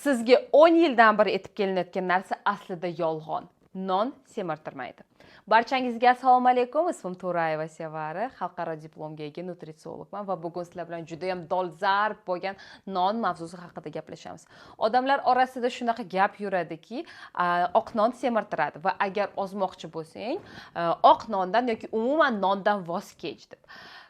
Sizga 10 yildan beri aytib kelinayotgan narsa aslida yolg'on. Non semirtirmaydi. Barchangizga assalomu alaykum. Ismim To'rayeva Sevara, xalqaro diplomga ega nutritsiologman va bugun sizlar bilan juda ham dolzarb bo'lgan non mavzusi haqida gaplashamiz. Odamlar orasida shunaqa gap yuradiki, oq non semirtiradi va agar ozmoqchi bo'lsang, oq nondan yoki umuman nondan voz kech deb.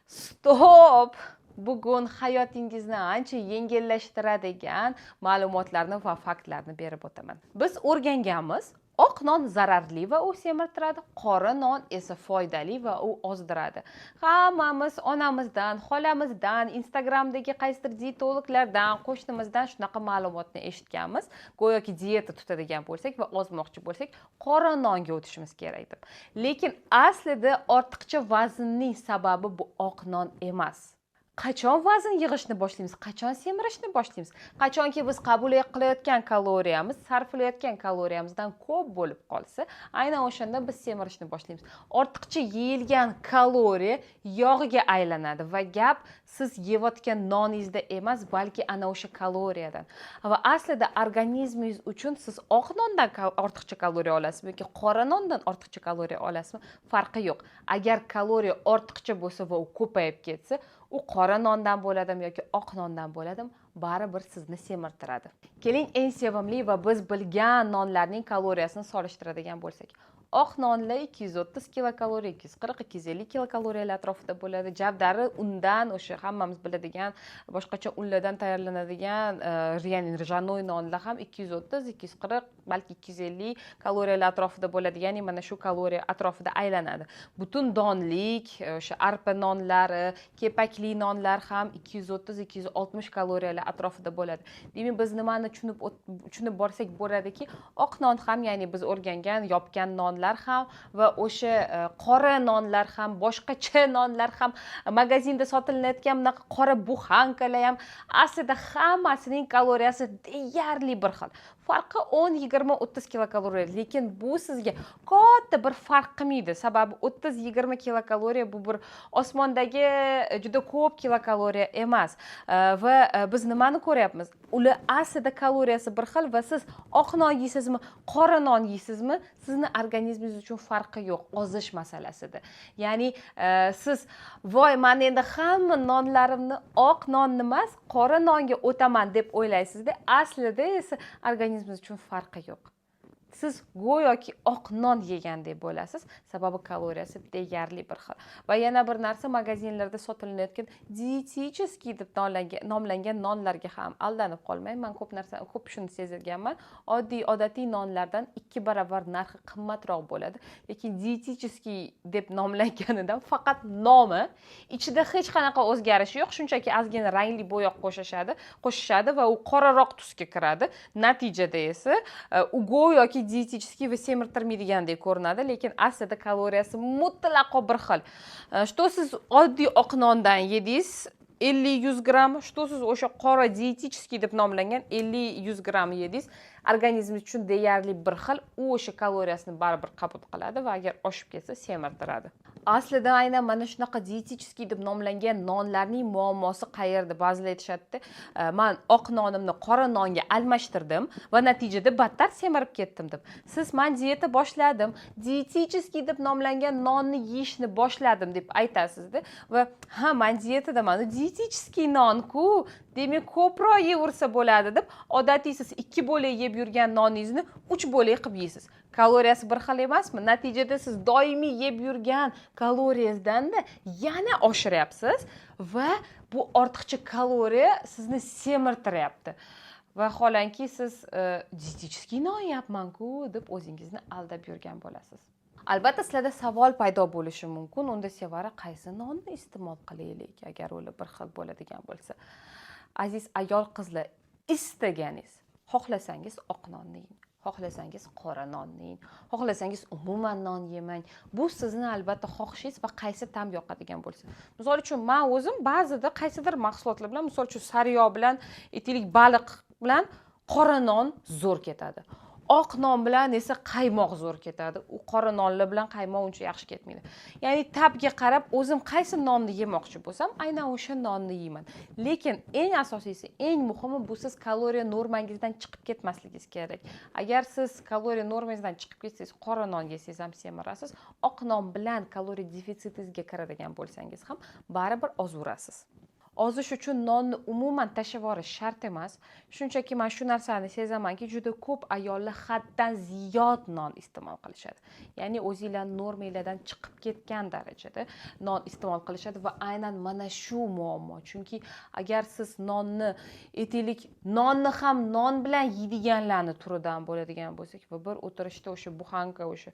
Стоп! Bugun hayotingizni ancha yengillashtiradigan ma'lumotlarni va faktlarni berib o'taman. Biz o'rganganmiz, oq non zararli va u semirtiradi, qora non esa foydali va u ozdiradi. Hammamiz onamizdan, xolamizdan, Instagramdagi qaysidir dietologlardan, qo'shnimizdan shunaqa ma'lumotni eshitganmiz. Go'yoki dieta tutadigan bo'lsak va ozmoqchi bo'lsak, qora nonga o'tishimiz kerak deb. Lekin aslida ortiqcha vaznning sababi bu oq non emas. Qachon vazn yig'ishni boshlaymiz? Qachon semirishni boshlaymiz? Qachonki biz qabul qilayotgan kaloriyamiz sarflayotgan kaloriyamizdan ko'p bo'lib qolsa, aynan o'shanda biz semirishni boshlaymiz. Ortiqcha yeyilgan kaloriya yog'ga aylanadi va gap siz yeyotgan noningizda emas, balki ana o'sha kaloriyadan. Va aslida organizmingiz uchun siz oq nondan ortiqcha kaloriya olasizmi yoki qora nondan ortiqcha kaloriya olasizmi, farqi yo'q. Agar kaloriya ortiqcha bo'lsa va u ko'payib ketsa, u qora nondan bo'ladimi yoki oq nondan bo'ladimi, baribir sizni semirtiradi. Keling, eng sevimli va biz bilgan nonlarning kaloriyasini solishtiradigan bo'lsak, oq nonlar 230 kilokaloriya, 240, 250 kilokaloriyalar atrofida bo'ladi. Javdari undan, o'sha hammamiz biladigan boshqacha unlardan tayyorlanadigan, ya'ni ржаной nonlar ham 230, 240, balki 250 kaloriyalar atrofida bo'ladi, ya'ni mana shu kaloriya atrofida aylanadi. Butun donlik, o'sha arpa nonlari, kepakli nonlar ham 230, 260 kaloriyalar atrofida bo'ladi. Demak, biz nimani tushunib borsak bo'ladiki, oq non ham, ya'ni biz o'rgangan yopgan nonlar ham va o'sha qora nonlar ham, boshqacha nonlar ham, magazinda sotilayotgan bunaqa qora буханка lar ham, aslida hammasining kaloriyasi deyarli bir xil. Farqi 10, 20, 30 kilokaloriya, lekin bu sizga katta bir farq qilmaydi, sababi 30, 20 kilokaloriya bu bir osmondagi juda ko'p kilokaloriya emas. Va biz nimani ko'ryapmiz? Ular aslida kaloriyasi bir xil va siz oq non yeysizmi, qora non yeysizmi, sizni organizmingiz uchun farqi yo'q ozish masalasida. Ya'ni siz "Voy, man endi hamma nonlarimni oq nonni emas, qora nonga o'taman" deb o'ylaysizda, aslida esa organizmingiz uchun farqi yo'q. Siz go'yoki oq non yegandek bo'lasiz, sababi kaloriyasi deyarli bir xil. Va yana bir narsa, magazinlarda sotilayotgan диетический deb nomlangan nonlarga ham aldanib qolmang. Man ko'p narsa, ko'p shuni sezganman: oddiy, odatiy nonlardan 2 barobar narxi qimmatroq bo'ladi, lekin диетический deb nomlanganidan faqat nomi, ichida hech qanaqa o'zgarish yo'q, shunchaki ozgina rangli bo'yoq qo'shishadi va u qoraroq tusga kiradi. Natijada esa u go'yoki диетический va semirtirmaydigandek ko'rinadi, lekin aslida kaloriyasi mutlaqo bir xil. Что siz oddiy oq nondan yedingiz 50, 100 gramm, что siz o'sha qora диетический deb nomlangan 50, 100 gramm yedingiz, organizm uchun deyarli bir xil. U o'sha kaloriyasini baribir qabul qiladi va agar oshib ketsa, semirtiradi. Aslida aynan mana shunaqa диетический deb nomlangan nonlarning muammosi qayerda? Ba'zilar aytishadida, "Man oq nonimni qora nonga almashtirdim va natijada battar semirib ketdim" deb. Siz "Man dieta boshladim, диетический deb nomlangan nonni yeyishni boshladim" deb aytasizda va "Ha, man dietadaman, диетический non-ku, demak ko'proq yeyaversa bo'ladi" deb, odatiy siz ikki bo'lak yeb yurgan noningizni uch bo'lak qilib yeysiz. Kaloriyasi bir xil emasmi? Natijada siz doimiy yeb yurgan kaloriyangizdan yana oshiryapsiz va bu ortiqcha kaloriya sizni semirtiryapti. Vaholanki siz "Диетический non yeyapmanku" deb o'zingizni aldab yurgan bo'lasiz. Albatta, sizlarda savol paydo bo'lishi mumkin: "Unda, Sevara, qaysi nonni iste'mol qilaylik, agar ular bir xil bo'ladigan bo'lsa?" Aziz ayol qizlar, istaganingiz, xohlasangiz oq nonni yeng, xohlasangiz qora nonni yeng, xohlasangiz umuman non yemang. Bu sizni, albatta, xohishingiz va qaysi ta'm yoqadigan bo'lsa. Misol uchun, man o'zim ba'zida qaysidir mahsulotlar bilan, misol uchun, sariyog' bilan, aytaylik, baliq bilan qora non zo'r ketadi. Oq non bilan esa qaymoq zo'r ketadi, u qora nonlar bilan qaymoq uncha yaxshi ketmaydi. Ya'ni ta'bga qarab o'zim qaysi nonni yemoqchi bo'lsam, aynan o'sha nonni yeyman. Lekin eng asosiysi, eng muhimi, bu siz kaloriya normangizdan chiqib ketmasligingiz kerak. Agar siz kaloriya normangizdan chiqib ketsangiz, qora non yesangiz ham semirasiz, oq non bilan kaloriya defitsitingizga kiradigan bo'lsangiz ham baribir ozurasiz. Ozish uchun nonni umuman tashlab yuborish shart emas. Shunchaki man shu narsani sezamanki, juda ko'p ayollar haddan ziyod non iste'mol qilishadi. Ya'ni o'zinglar normanglardan chiqib ketgan darajada non iste'mol qilishadi va aynan mana shu muammo. Chunki agar siz nonni, aytaylik, nonni ham non bilan yeydiganlarni turidan bo'ladigan bo'lsak va bir o'tirishda o'sha буханка, o'sha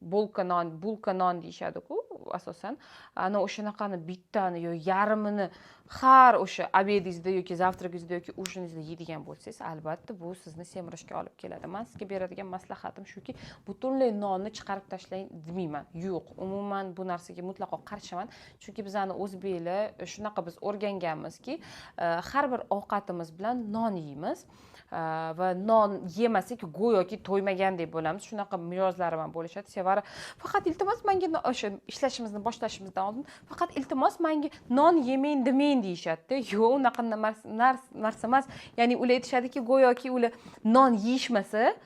булка non, булка non deyishadi-ku asosan, ana o'shanaqani bittani yo yarmini har o'sha обед ingizda yoki завтрак ingizda yoki ужин ingizda yeydigan bo'lsangiz, albatta bu sizni semirishga olib keladi. Man sizga beradigan maslahatim shuki, butunlay nonni chiqarib tashlang demayman. Yo'q, umuman bu narsaga mutlaqo qarshiman. Chunki bizani o'zbeklar shunaqa biz o'rganganmizki, har bir ovqatimiz bilan non yeymiz va non yemasak go'yoki to'ymagandek bo'lamiz. Shunaqa mijozlarim ham bo'lishadi. Sevara, faqat iltimos menga o'sha ishlashimizni boshlashimizdan oldin faqat iltimos menga non yemang demang deyishadi-da. Yo'q, unaqa narsa emas. Ya'ni ular aytishadiki, go'yoki ular non yeyishmasa,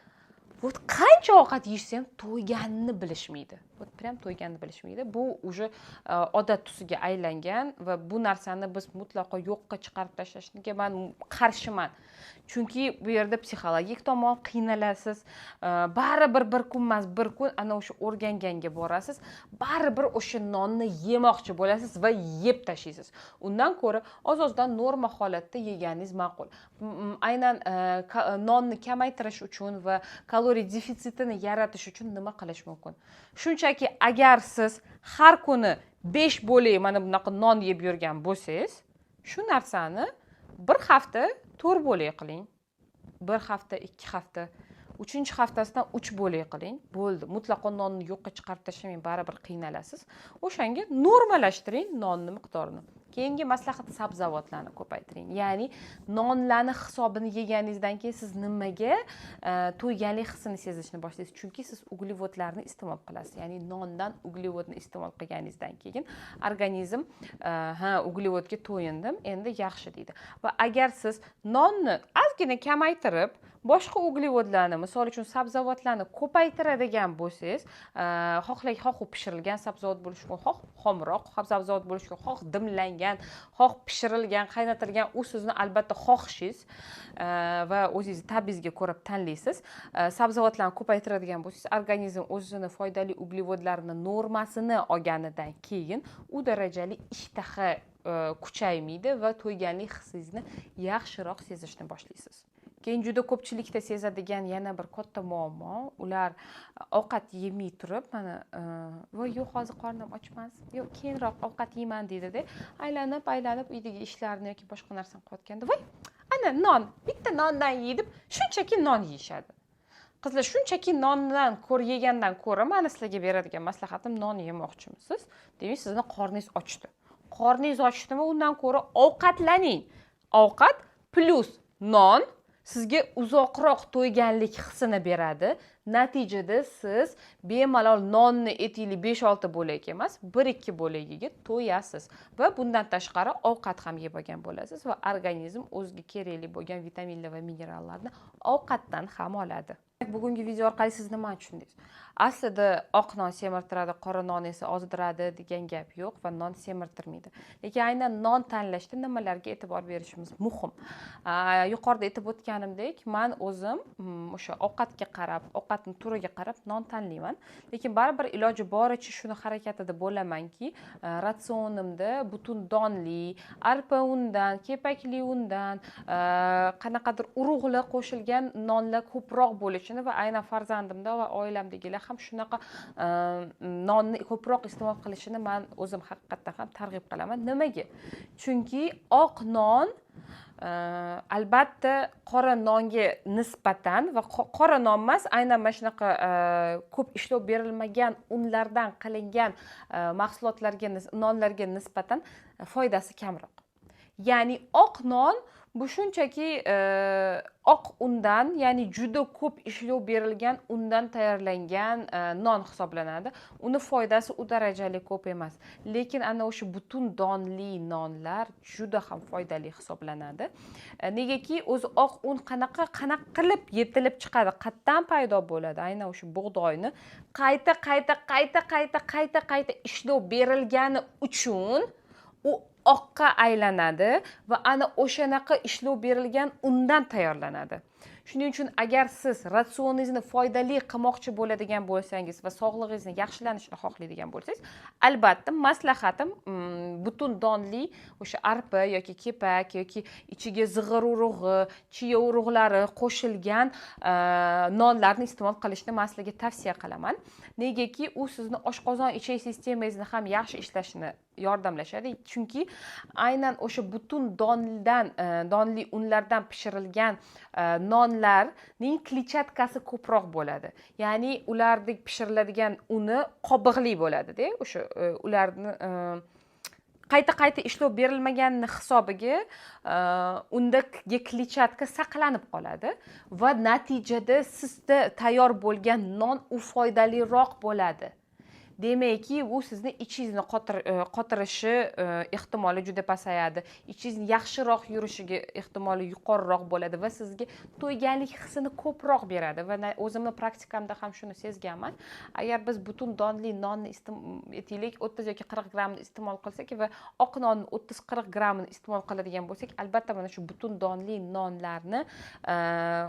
вот qancha ovqat yeyishsa ham to'yganini bilishmaydi. Вот прям to'yganini bilishmaydi. Bu уже odat tusiga aylangan va bu narsani biz mutlaqo yo'qqa chiqarib tashlashga man qarshiman. Chunki bu yerda psixologik tomon qiynalasiz. Baribir bir kun emas, bir kun ana o'sha o'rganganga borasiz. Baribir o'sha nonni yemoqchi bo'lasiz va yeb tashlaysiz. Undan ko'ra oz-ozdan norma holatda yeganingiz ma'qul. Aynan nonni kamaytirish uchun va kaloriya defitsitini yaratish uchun nima qilish mumkin? Shunchaki agar siz har kuni 5 bo'lak mana bunaqa non yeb yurgan bo'lsangiz, shu narsani bir hafta 4 bo'lak qiling. Bir hafta, 2 hafta, 3 haftasidan 3 bo'lak qiling. Bo'ldi. Mutlaqo nonni yo'qqa chiqarib tashlamang, baribir qiynalasiz. O'shanga normalashtiring nonni miqdorini. Keyingi maslahat, sabzavotlarni ko'paytiring. Ya'ni nonlarni hisobini yeganingizdan keyin siz nimaga to'yganlik hissini sezishni boshlaysiz? Chunki siz uglevodlarni iste'mol qilasiz. Ya'ni nondan uglevodni iste'mol qilganingizdan keyin organizm ha, uglevodga to'yindim, endi yaxshi deydi. Va agar siz nonni ozgina kamaytirib, boshqa uglevodlarni, misol uchun sabzavotlarni ko'paytiradigan bo'lsangiz, xohlang xoh u pishirilgan sabzavot bo'lishi mumkin, xoh xomroq sabzavot bo'lishi mumkin, xoh dimlangan, xoh pishirilgan, qaynatilgan, u sizni albatta xohishingiz va o'zingizni ta'bingizga ko'ra tanlaysiz. Sabzavotlarni ko'paytiradigan bo'lsangiz, organizm o'zini foydali uglevodlarini normasini olganidan keyin u darajali ishtaha kuchaymaydi va to'yganlik hissingizni yaxshiroq sezishni boshlaysiz. Keyin juda ko'pchilikda sezadigan yana bir katta muammo, ular ovqat yemay turib, mana voy yo'q, hozir qornim ochmas, yo'q, keyinroq ovqat yeyman deydida, aylanib aylanib uydagi ishlarni yoki boshqa narsani qilayotganda, voy ana non, bitta nondan yey deb shunchaki non yeyishadi. Qizlar, shunchaki nondan ko'r yegandan ko'ra mani sizlarga beradigan maslahatim, non yemoqchimisiz? Demak, sizni qorningiz ochdi. Qorningiz ochdimi, undan ko'ra ovqatlaning. Ovqat plus non sizga uzoqroq to'yganlik hissini beradi. Natijada siz bemalol nonni aytaylik 5-6 bo'lak emas, 1-2 bo'lagiga to'yasiz va bundan tashqari ovqat ham yeb olgan bo'lasiz va organizm o'ziga kerakli bo'lgan vitaminlar va minerallarni ovqatdan ham oladi. Bugungi video orqali siz nimani tushundingiz? Aslida oq non semirtiradi, qora non esa ozdiradi degan gap yo'q va non semirtirmaydi. Lekin aynan non tanlashda nimalarga e'tibor berishimiz muhim? Yuqorida aytib o'tganimdek, man o'zim o'sha ovqatga qarab, ovqatning turiga qarab non tanlayman. Lekin baribir iloji boricha shuni harakatida bo'lamanki, ratsionimda butun donli, arpa undan, kepakli undan, qanaqadir urug'lar qo'shilgan nonlar ko'proq bo'lishini va aynan farzandimda va oilamdagilar ham shunaqa nonni ko'proq iste'mol qilishini man o'zim haqiqatdan ham targ'ib qilaman. Nimaga? Chunki oq non albatta qora nonga nisbatan va qora non emas, aynan mana shunaqa ko'p ishlov berilmagan unlardan qilingan mahsulotlarga nonlarga nisbatan foydasi kamroq. Ya'ni oq non Bu shunchaki oq undan, ya'ni juda ko'p ishlov berilgan undan tayyorlangan non hisoblanadi. Uni foydasi u darajali ko'p emas, lekin ana o'sha butun donli nonlar juda ham foydali hisoblanadi. Negaki o'zi oq un qanaqa qilib yetilib chiqadi, qayerdan paydo bo'ladi? Aynan o'sha bug'doyni qayta qayta qayta qayta qayta qayta ishlov berilgani uchun u oqqa aylanadi va ana o'shanaqa ishlov berilgan undan tayyorlanadi. Shuning uchun agar siz ratsioningizni foydali qilmoqchi bo'ladigan bo'lsangiz va sog'lig'ingizni yaxshilanishini xohlaydigan bo'lsangiz, albatta maslahatim, butun donli o'sha arpa yoki kepak yoki ichiga zig'ir urug'i, chiya urug'lari qo'shilgan nonlarni iste'mol qilishni man sizlarga tavsiya qilaman. Negaki u sizni oshqozon ichak sistemangizni ham yaxshi ishlashini yordamlashadi, chunki aynan o'sha butun donli unlardan pishirilgan nonlarning kletchatkasi ko'proq bo'ladi, ya'ni ularda pishiriladigan uni qobig'li bo'ladida, o'sha ularni qayta qayta ishlov berilmaganini hisobiga undagi kletchatka saqlanib qoladi va natijada sizda tayyor bo'lgan non u foydaliroq bo'ladi. Demakki, u sizni ichingizni qotirishi ehtimoli juda pasayadi, ichingizni yaxshiroq yurishiga ehtimoli yuqoriroq bo'ladi va sizga to'yganlik hissini ko'proq beradi. Va o'zimni praktikamda ham shuni sezganman. Agar biz butun donli nonni aytaylik 30 yoki 40 grammni iste'mol qilsak va oq nonni 30-40 grammini iste'mol qiladigan bo'lsak, albatta mana shu butun donli nonlarni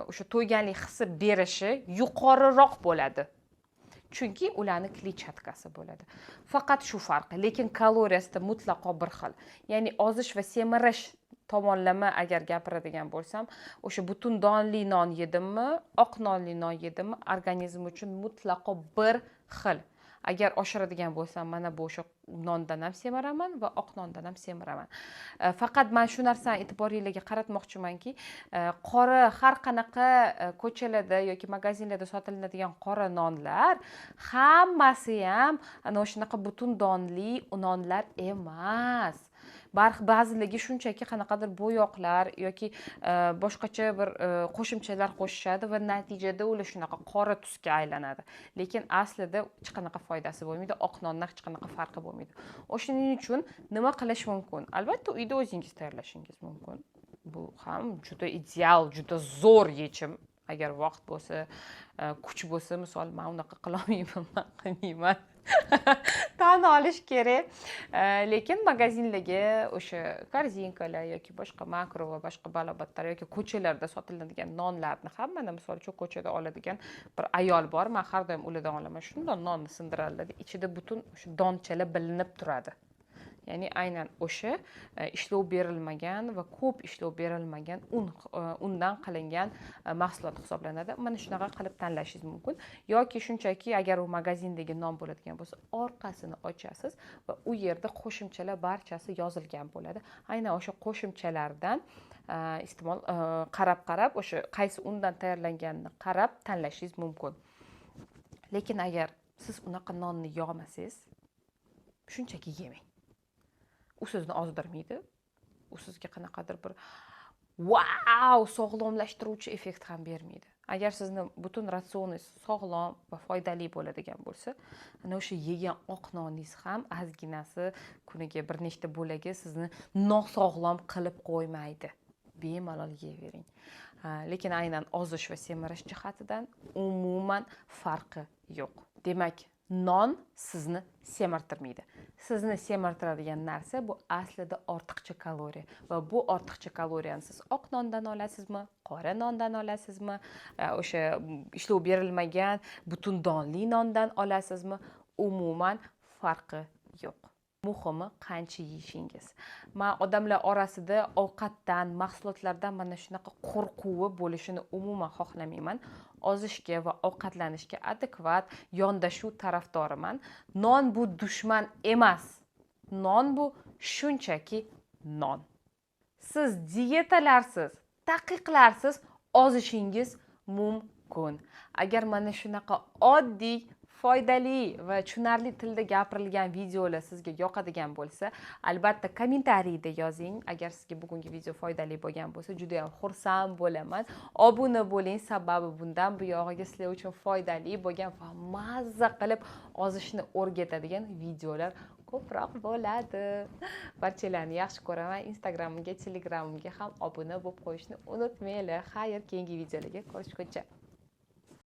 o'sha to'yganlik hissi berishi yuqoriroq bo'ladi, chunki ularni kletchatkasi bo'ladi. Faqat shu farqi, lekin kaloriyasida mutlaqo bir xil. Ya'ni ozish va semirish tomonlama agar gapiradigan bo'lsam, o'sha butun donli non yedimmi, oq nonli non yedimmi, organizm uchun mutlaqo bir xil. Agar oshiradigan bo'lsam, mana bu o'sha nondan ham semiraman va oq nondan ham semiraman. Faqat man shu narsani e'tiboringlarga qaratmoqchimanki, qora har qanaqa ko'chalarda yoki magazinlarda sotiladigan qora nonlar hammasi ham ana o'shanaqa butun donli nonlar emas. Ba'ziligi shunchaki qanaqadir bo'yoqlar yoki boshqacha bir qo'shimchalar qo'shishadi va natijada ular shunaqa qora tusga aylanadi. Lekin aslida hech qanaqa foydasi bo'lmaydi, oq nondan hech qanaqa farqi bo'lmaydi. O'shaning uchun nima qilish mumkin? Albatta uyda o'zingiz tayyorlashingiz mumkin. Bu ham juda ideal, juda zo'r yechim. Agar vaqt bo'lsa, kuch bo'lsa, misol men unaqa qila olmayman, men qilmayman. Tan olish kerak. Lekin magazinlarga o'sha korzinkalar yoki boshqa makro va boshqa balobatlar yoki ko'chalarda sotiladigan nonlarni ham, mana misol uchun ko'chada oladigan bir ayol bor, men har doim ulardan olaman. Shundoq nonni sindiradilar, ichida butun o'sha donchalar bilinib turadi. Ya'ni aynan o'sha ishlov berilmagan va ko'p ishlov berilmagan undan qilingan mahsulot hisoblanadi. Mana shunaqa qilib tanlashingiz mumkin yoki shunchaki agar u magazindagi non bo'ladigan bo'lsa, orqasini ochasiz va u yerda qo'shimchalar barchasi yozilgan bo'ladi. Aynan o'sha qo'shimchalardan iste'mol qarab-qarab o'sha qaysi undan tayyorlanganini qarab tanlashingiz mumkin. Lekin agar siz unaqa nonni yeolmasangiz, shunchaki yemang. U sizni ozdirmaydi. U sizga qanaqadir bir vau sog'lomlashtiruvchi effekt ham bermaydi. Agar sizni butun ratsioningiz sog'lom va foydali bo'ladigan bo'lsa, ana o'sha yegan oq noningiz ham ozginasi kuniga bir nechta bo'lagi sizni nosog'lom qilib qo'ymaydi. Bemalol yeyavering. Lekin aynan ozish va semirish jihatidan umuman farqi yo'q. Demak, non sizni semirtirmaydi. Sizni semirtiradigan narsa bu aslida ortiqcha kaloriya va bu ortiqcha kaloriyani siz oq nondan olasizmi, qora nondan olasizmi, o'sha ishlov berilmagan butun donli nondan olasizmi, umuman farqi yo'q. Muhimi qancha yeyishingiz. Men odamlar orasida ovqatdan, mahsulotlardan mana shunaqa qo'rquvi bo'lishini umuman xohlamayman. Ozishga va ovqatlanishga adekvat yondashuv tarafdoriman. Non bu dushman emas. Non bu shunchaki non. Siz dietalarsiz, taqiqlarsiz ozishingiz mumkin. Agar mana shunaqa oddiy Foydali va tushunarli tilda gapirilgan videolar sizga yoqadigan bo'lsa, albatta kommentariyda yozing. Agar sizga bugungi video foydali bo'lgan bo'lsa, juda yam xursand bo'laman. Obuna bo'ling, sababi bundan buyog'iga sizlar uchun foydali bo'lgan va mazza qilib ozishni o'rgatadigan videolar ko'proq bo'ladi. Barchalarni yaxshi ko'raman. Instagramimga, Telegramimga ham obuna bo'lib qo'yishni unutmanglar. Xayr, keyingi videolarga ko'rishguncha.